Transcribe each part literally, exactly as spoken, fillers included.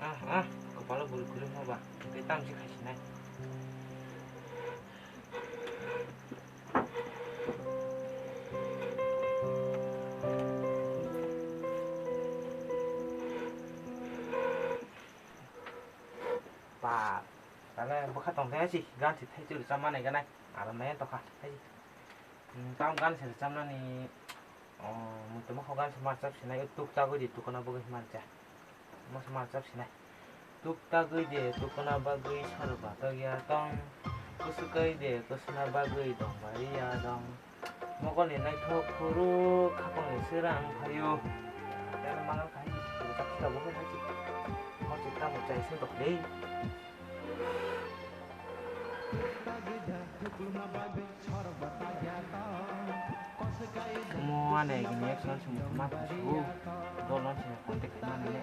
Ah, ah, kopalo bwrwi kwrwngma ba, tei tamsi khaisinai. Ba, tale bwkha tongthai si, gan si thaichwlwi chamani ganai, aram nai tongkha, hai. Hmm, tam gan se chamnani, oh, muitu mokho gan se ma chap sinai, tuk tagwi di tukuna bagwi mancha. Mos ma chap sinai. Tuk tagwi de tukuna bagwi sor batok ya tong. Kusukai de kusuna bagwi dong bari ya dong. Mokol ni naithok phuru khapang ni sirang phaio. Tele mangal kahai ni sukuru tak kita bo hai si. Mo chita mo chai se dok dei. Mo ane gini action sum ma su. Dolon sum contact ma ne.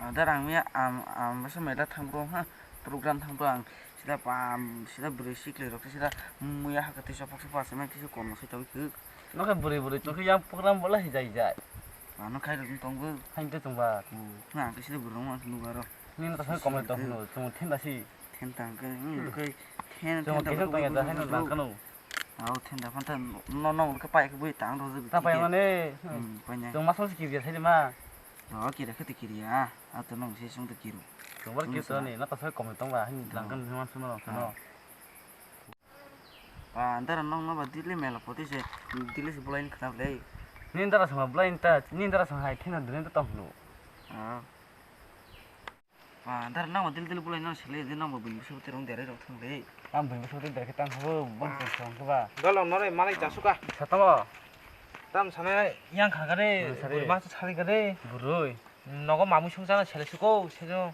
Ada rang mi am am basa meda thang bro ha. Program thang bro ang sida pam sida bwrwi sikle rok sida muya hakati sopak sopak asai ma kisa kono sai tong khe. Nokhe bwrwi bwrwi tongkhe yang program bola hijai jai. Ano khai rok tong bw. Hain te tong ba. Na kisa bwrwi rok ma nuga ro. Nini to sai komai tong no chung thenda si. Thenda ke hmm kai then thenda tong ya da hain nang kanu. Au thenda phanta no no ke pai ke bui tang ro. Ta pai mane. Hmm pai ne. Chung masal si kiri sai ma. Ro kiri khati kiri ya. Ato nong se song to kiri. Chung bar kiri to ni na to sai komai tong ba hain nang kan human suno no. Ba, antara nong no ba dili mela poti se, dili se bulai khna le. Ni antara sama bulai ta, ni antara sama hai thena dune ta tong lu. Ah. Ba, antara nang dili dili bulai nang sele, di nang ba bini bisu terong dere rok thang le. Ang bini bisu dere ke tang ho, bang tong tong ba. Dolo nore malai jasuka. Satamo. Tam sana yang khagare, burma sari gare. Buroi. Nogo mamu sung sana sele suko, sejo.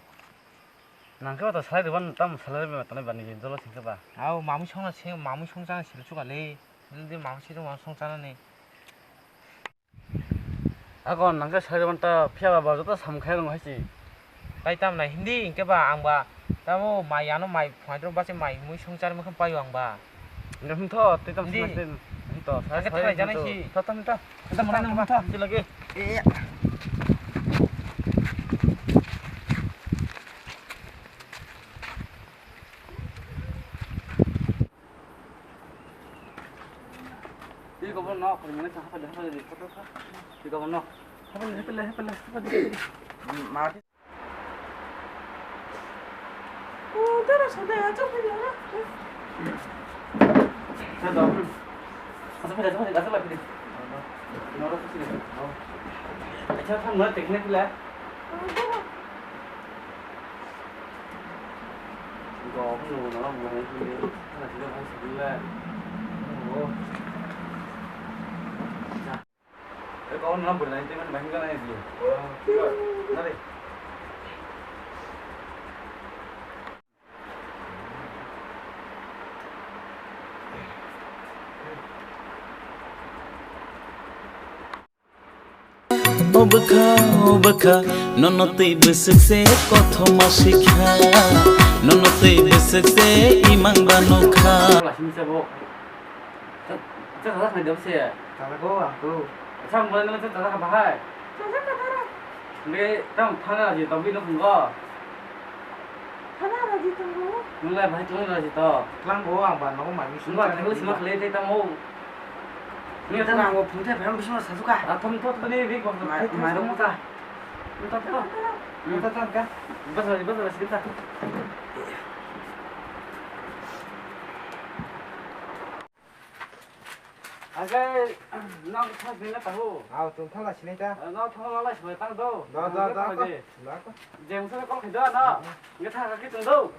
Nang khe ba to salai rwban tamo salai rwbai ma tongnai ba nini dolo sing khe ba. Au mamui songno se mamui song chana sil chuka le. Nini de mamui song chana ni. Ako nang khe salai rwban ta phiya ba ba joto sam khai rwng hai si. Tai tam nai hindi hingke ba ang ba tamo mai ano mai phai dro ba se mai mui song chana mokhe paio ang ba. Nang tho tei tam salai. Hingke thalai janai si. Tho tam ta. Tam mana nang tho. Lagi. Iya. Di ko bono, ko mane sa hapa de hapa de. Di ko bono. Hapa de hapa de hapa de hapa de. Ma. Oh, dara sa de aja pha ya. Sa do. Asa pha de, asa pha de, asa pha de. Noro kusi de. Acha tham na tekne pila. O bwkha, o bwkha, nono twi bwswk se kothoma sikha, nono twi bwswk se imang ba nukha. Chajak hai dam se. Chajak o ang tu. Acha, mula nang chajak ha bahai. Chajak ka dara. Be tam thana ji to bi no phungo. Thana raji tongo. Mula bahai thana raji to. Lang bo ang ba no mai mi. Mula thang sima khle te tam o. Ni ta nang bo phung te phang bisma sa suka. A thom to to ni bi ko. Mai rong ta. Ta ta. Ta ta ka. Bas raji bas raji ta. Age, nang thang sini na tahu. Au, tung thang la sini ta. Nang thang la sini ta do. Do, do, do, do. Jeng sa kol khida na. Nge thang ka ki tung do.